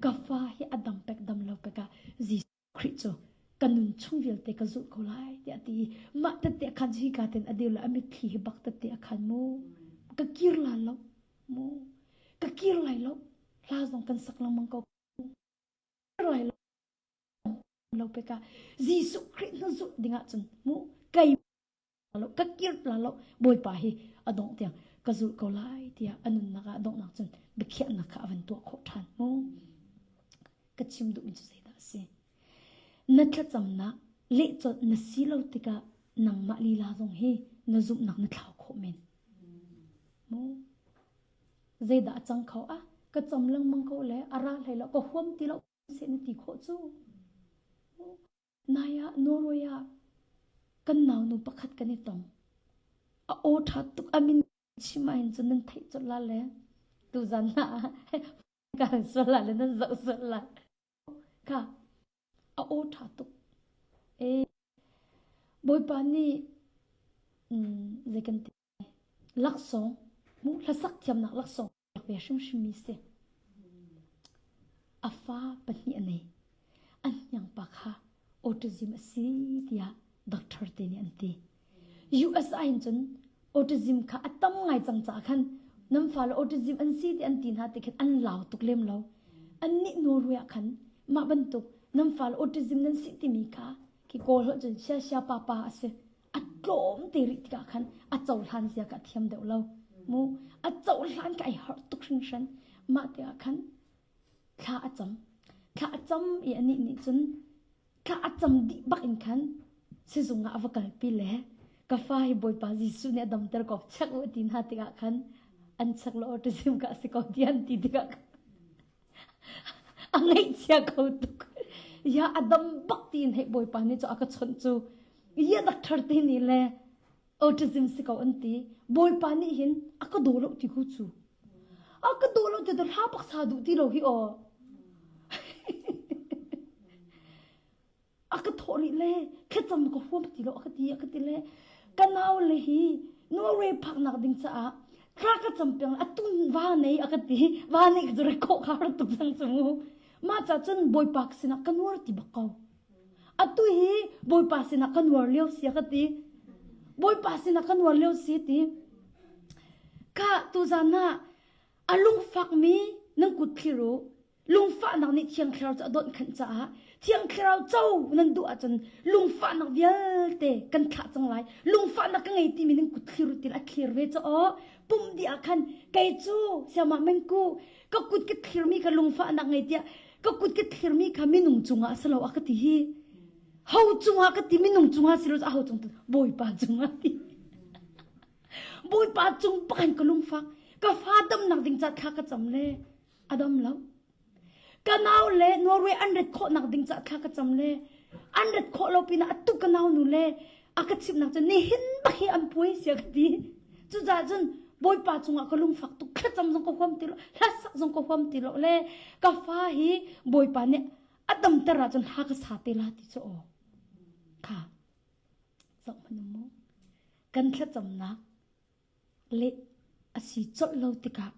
Ka fa hi a dam pek dam lo pek ah Jesuh Khrih cu ka nun chung vialte ka zulh ko lai tiah a ti i mah tette a khan hi ka ten a dir le a mitthli hi bak tette a khan mu ka kir la lo mu ka kir lai lo hla zong kan sak lengmang ko lai lo lo pek ah Jesuh Khrih na zulh dingah cun mu kei lo ka kir la lo bawipa hi a dongh tiang ka zulh ko lai tiah a nunnak ah donghnak cun biakhiahnak kha a van tuah khawh ṭhan mu ka chim duhmi cu zeidah a si na thlacamnak lehcolh na si lo tikah nangmah lila zong hi na zumhnak na thlau khawh men mu zeidah a cang kho a ka cam lengmang ko le a ra hlei lo ka huam ti lo seh na ti khawh cu Nai ah Norway ah kan naunu pakhat kan i tong. A aw ṭha tuk a min chim ahhin cun nan theih colh la le tuzan ah kan sual la le nan zoh sual la. Kha a aw ṭha tuk. E Bawipa nih mm, zei kan ti laksawng mu hlasak thiamnak laksawng pek ve hrimhrimmi si. A fa pahnih a nei. An hniangpa kha autism a si tiah doctor te nih an ti. US ah hin cun autism kha a tam ngai cang caah khan nan fale autism an si ti an ti hna ti khin an lau tuk lem lo. An nih Norway ah khan mah bantuk nan fale autism nan si timi kha khi kawl holh cun sia sia pa pa a si. A tlawm te rih tikah khan a cohlan zia ka thiam deuh lo mu a cohlan ka ai harh tuk hringhran mah te ah khan thla a cam. Thla a cam i anih nih cun thla a cam dih bak in khan sizung ah a va kalpi le ka fa hi Bawipa Jesuh nih a damter ko check u ti hna tikah khan an check lo autism ka si ko ti an ti tikah a ngaihchia kho tuk. Ya a dam bak tiin hei Bawipa nih cu a ka chawnh cu ya doctor te nih le autism si ko an ti. Bawipa nih hin a ka daw lo ti ku cu. A ka daw lo ti tu hla paksa duh ti lo hi aw. A ka thawh rih le thlacam ka huam ti lo a ka ti a ka ti le ka nau le hi Norway phaknak ding caah thla ka cam piang a tun va nei a ka ti va nei ka cu khawh kha rak tuk cang cu mu mah ca cun bawipa sinah ka nuar ti bak ko atu hi bawipa sinah ka nuar lio si a ka ti bawipa sinah ka nuar lio si ti ka tuzan ah a lungfakmi nan kut thlir u Lungfahnak nih Thiang Thlarau cu a dawnh khanh caah Thiang Thlarau co nan duh ahcun lungfahnak vialte kan thlah cang lai. Lungfahnak ka ngei timi nan kut thlir u tin a thlir ve cu aw. Pumh dih ah khan kei cu siamah mengku ka kut ka thlirmi kha lungfahnak ngei tiah ka kut ka thlirmi kha minung cungah a si lo a ka ti hi. Ho cungah ka ti minung cungah si lo a ho cung Bawipa cungah ti. Bawipa cung pakan ka lungfak ka fa damnak ding ca thla ka cam le a dam lo. Ka nau le Norway an ret khawhnak ding caah thla ka cam le an ret khawh lo pinah atu ka nau nu le a ka chimhnak cu nihin bak hi an puai sia ka ti. Cucaah cun Bawipa cungah ka lungfak tuk thlacam zong ka huam ti lo hlasak zong ka huam ti lo le ka fa hi Bawipa nih a damter ahcun hla ka sa te la ti cu aw. Kha zoh hmanh mu kan thlacamnak leh a si colh lo tikah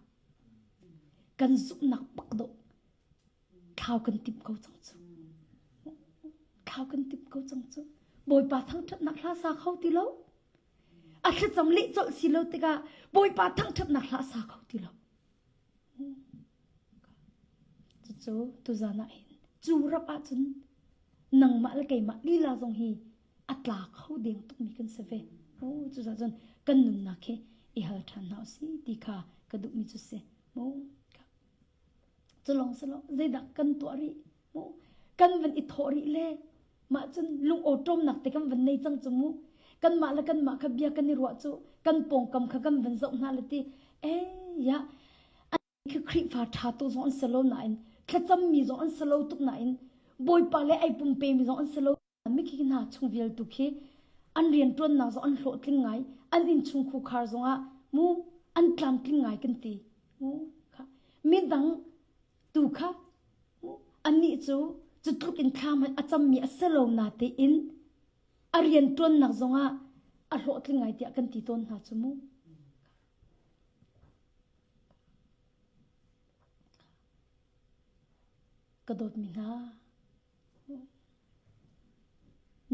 kan zumhnak bak dawh thlau kan timh ko cang cu. Thlau kan timh ko cang cu. Bawipa thangṭhatnak hla sa kho ti lo. A thlacam leh colh si lo tikah Bawipa thangṭhatnak hla sa kho ti lo. Cucu tuzan ah hin cu rap ahcun nangmah le keimah lila zong hi a tla kho deng tukmi kan si ve. Oh, cucaah cun kan nunnak hi i hal ṭhan hna usih ti kha ka duhmi cu si. Mu cu lawng si lo zeidah kan tuah rih mu kan van i thawh rih le mah cun lung awṭawmnak te kan van nei cang cu mu kanmah le kanmah kha bia kan i ruah cu kan pawngkam kha kan van zoh hna le ti eh ya khi Khrihfa ṭha tu zong an si lo nain thlacammi zong an si lo tuk nain Bawipa le ai pumpemi zong an si lo mikhi hna chung vialtu khi an rianṭuannak zong an hlawhtling ngai an innchung khukhar zongah mu an tlamtling ngai kan ti mu kha midang tu kha annih cu cu tluk in thla hmanh a cammi a si lo na tein a rianṭuannak zongah a hlawhtling ngai tiah kan ti tawn hna cu mu Ka dawtmi hna,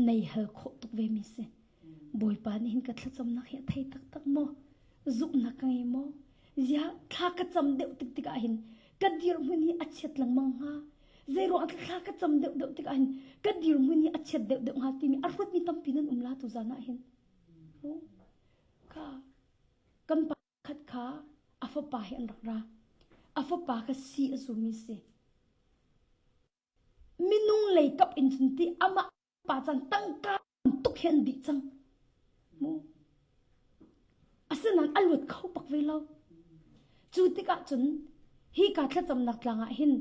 nei hal khawh tuk ve mi si. Bawipa nih hin ka thlacamnak hi a thei taktak maw? Zumhnak ka ngei maw? Ziah thla ka cam deuh tik tikah hin ka dirhmun hi a chiat lengmang hnga? Zeiruang thla ka cam deuh deuh tikah hin ka dirhmun hi a chiat deuh deuh hnga timi a ruatmi tampi nan um la tu zan ah hin. Ka kan pa khat kha a fapa hi an rak ra. A fapa kha si a zumi si. Minung lei kap in cun ti amah pa chan tangka tuk hi an dih cang. Mu. Asinain a luat kho bak ve lo. Cu tikah cun hi ka thlacamnak tlang ah hin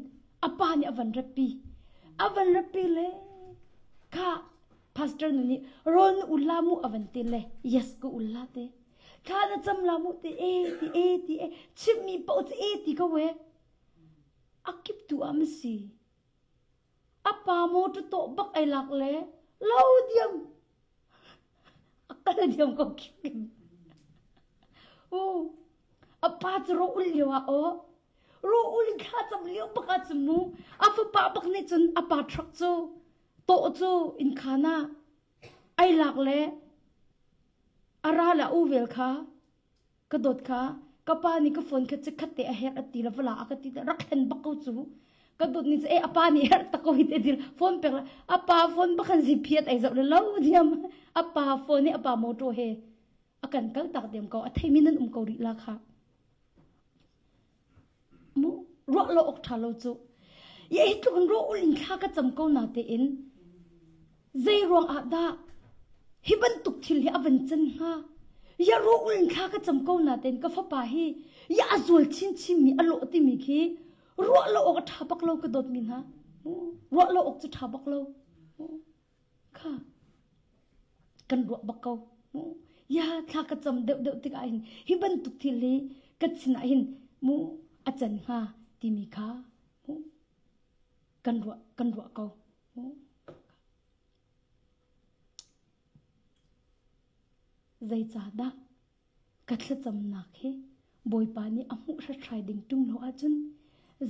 a pa nih a van ratpi. A van ratpi le kha pastor nu nih rawl na ul la mu a van ti le yes ka ul la te. Thla na cam la mu ti e ti e ti e chimmi paoh cu e ti ko e. A kip tu ah ma si. A pa motor tawh bak ai lak le lo diam. A kal diam ko kim. U a pa cu ro ul lio ah aw ro ul in thla cam lio bak ah cun mu a fapa bak nih cun a pa truck cu tawh cu inn khan ah ai lak le a ral ah u vel kha ka dawt kha ka pa nih ka phone kha chikkhat te a herh a ti la vala a ka ti rak thlen bak ko cu ka dawt ni cu e a pa nih herh tak ko hi te dir phone pek la a pa phone bakhan si phiat ai zoh le lo diam a pa phone he a pa motor he a kan kal tak diam ko a theimi nan um ko rih la kha mu ruah lo ok tha lo cu. Ye hi tluk in ro ul in thla ka cam ko na tein zei ruang ah dah hi bantuk thil hi a van can hnga? Ya ro ul in thla ka cam ko na tein ka fapa hi ya a zual chinchin mi a lawh timi khi ruah lo awk a ṭha bak lo ka dawt mi hna. Ruah lo awk cu ṭha bak lo. Kha kan ruah bak ko. Ya thla ka cam deuh deuh tikah hin hi bantuk thil hi ka sin ah hin mu a can hnga timi kha mu kan ruah kan ruah ko. Zeicahdah ka thlacamnak hi Bawipa nih a hmuh hratrai ding ṭung lo ahcun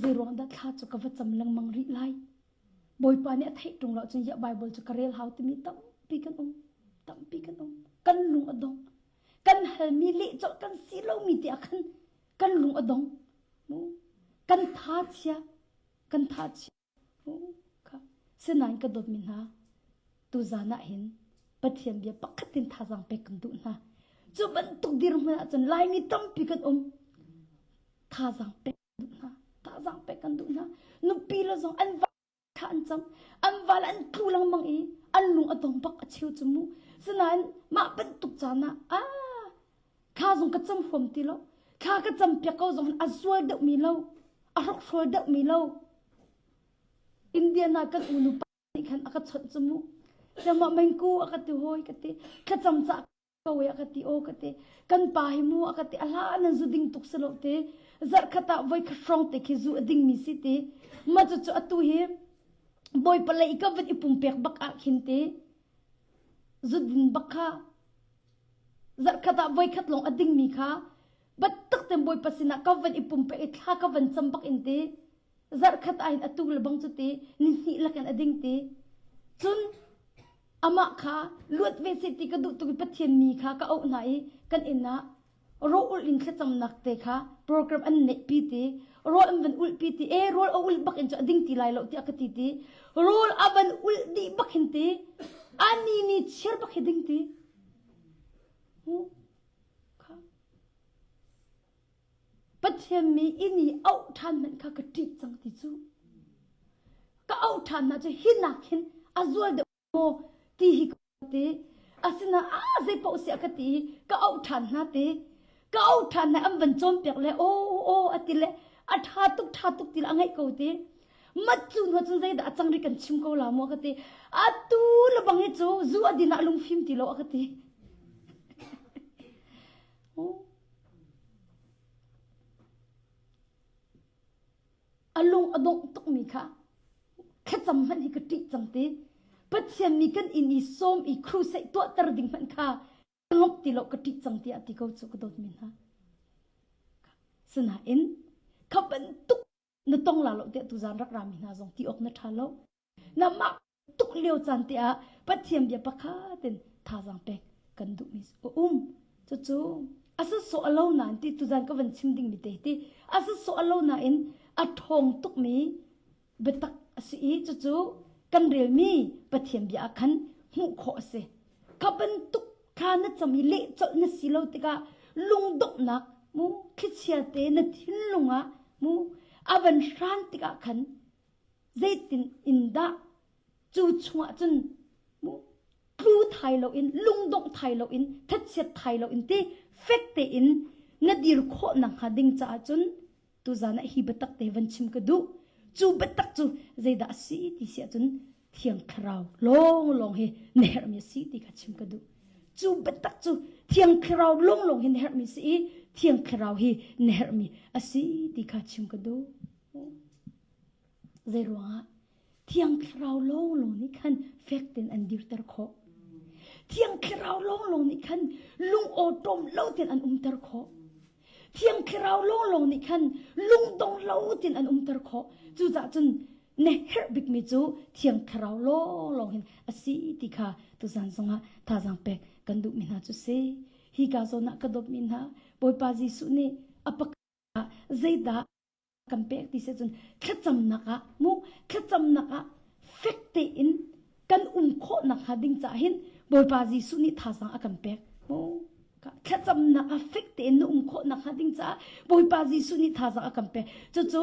zeiruang dah thla cu ka va cam lengmang rih lai? Bawipa nih a theih ṭung lo ahcun ya Bible cu ka rel hau timi tampi kan um. Tampi kan um. Kan lung a dong. Kan halmi leh colh kan si lomi te ah khan kan lung a dong. Kan tha chia. Kan tha chia. Sinain ka dawtmi hna, tuzan ah hin Pathian bia pakhat in thazaang pek kan duh hna. Cu bantuk dirhmun ahcun Laimi tampi kan um. Thazaang pek kan duh hna. Thazaang pek kan duh hna. Nupi le zong an va thla an cam. An val an tlu lengmang i an lung a dong bak a cheu cu mu. Sinain mah bantuk caan ah ah thla zong ka cam huam ti lo. Thla ka cam piak ko zong a zual deuhmi lo. A hrokhrawl deuhmi lo. Indiana kan unu pa nih khan a ka chawnh cu mu. Cemah mengku a ka ti hawi ka ti. Thlacam cah ko a ka ti aw ka ti. Kan pa hi mu a ka ti. A hla nan zu ding tuk si lo ti. Zarhkhat ah voi khat hrawng te khi zu a ding mi si ti. Ma cu cu atu hi Bawipa lei ka van i pumpek bak ah khin ti. Zu din bak kha zarhkhat ah voi khat lawng a ding mi kha Battak ten Bawipa sinah ka van i pumpek i thla ka van cam bak in ti. Zarhkhat ah hin atu le bang cu ti ni hnih lakin a ding ti. Cun amah kha luat ve seh ti ka duh tuk i Pathian mi kha ka auh hna i kan inn ah rawl ulh in thlacamnak te kha program an neih pi ti rawl an van ulh pi ti e rawl a ulh bak in cu a ding ti lai lo tiah ka ti ti rawl a van ulh dih bak hin ti ani ni chiar bak hi ding ti Pathian mi inn i auh ṭhan hmanh kha ka ṭih cang ti cu. Ka auh ṭhan hna cu hi nak hin a zual deuh maw ti hi ka ti. Asinain a zeipaoh siah ka ti i ka auh ṭhan hna ti. Ka auh ṭhan hna an van cawnpiak le aw aw a ti le a ṭha tuk ṭha tuk ti le a ngaih ko ti. Mat cu hnu cun zeidah a cang ri kan chim ko la maw ka ti. Atu le bang hi cu zu a din ah lungfim ti lo a ka ti. A lung a dongh tukmi kha thlacam hmanh hi ka ṭih cang ti. Pathian mi kan inn i sawm i crusade tuahter ding hmanh kha ngop ti lo ka ṭih cang tiah ti ko cu ka dawtmi hna. Sinain kha bantuk na tong la lo tiah tuzan rak rami hna zong ti awk na ṭha lo. Na mah tuk lio caan te ah Pathian bia pakhat in thazaang pek kan duhmi a um. Cucu a sawsawh a lo nain ti tuzan ka van chim dingmi te ti a sawsawh a lo nain a ṭhawng tukmi biatak a si i cucu kan relmi Pathian bia ah khan hmuh khawh a si. Kha bantuk thla na cam i leh colh na si lo tikah lungdonghnak mu thlichia te na thinlung ah mu a van hran tikah khan zeitin in dah cu chungah cun tlu thai loin lungdongh thai loin thatchiat thai loin ti fek tein na dir khawh nakhnga ding caah cun tuzan ah hi biatak te van chim ka duh cu biatak cu zeidah a si ti si ahcun thiang thlarau lawng lawng hi na herhmi a si ti kha chim ka duh cu biatak cu thiang thlarau lawng lawng hi na herhmi si i thiang thlarau hi na herhmi a si ti kha chim ka duh Zeiruangah Thiang Thlarau lawnglawng nih khan fek tein an dirter khawh. Thiang Thlarau lawnglawng nih khan lung awṭawm lo tein an umter khawh. Thiang Thlarau lawnglawng nih khan lungdong lo tein an umter khawh. Cucaah cun na herh bikmi cu Thiang Thlarau lawnglawng hin a si ti kha tuzan zongah thazaang pek kan duhmi hna cu si. Hi ka zawn ah ka dawtmi hna Bawipa Jesuh nih a pakhat ah zeidah kan pek ti si cun thlacamnak ah mu thlacamnak ah fek tein kan um khawh nakhnga ding caah hin Bawipa Jesuh nih thazaang a kan pek mu thlacamnak ah fek tein na um khawh nakhnga ding caah Bawipa Jesuh nih thazaang a kan pek cucu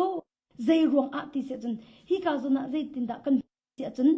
Zei ruang ah ti si ahcun hi ka zawn ah zeitindah kan si ahcun.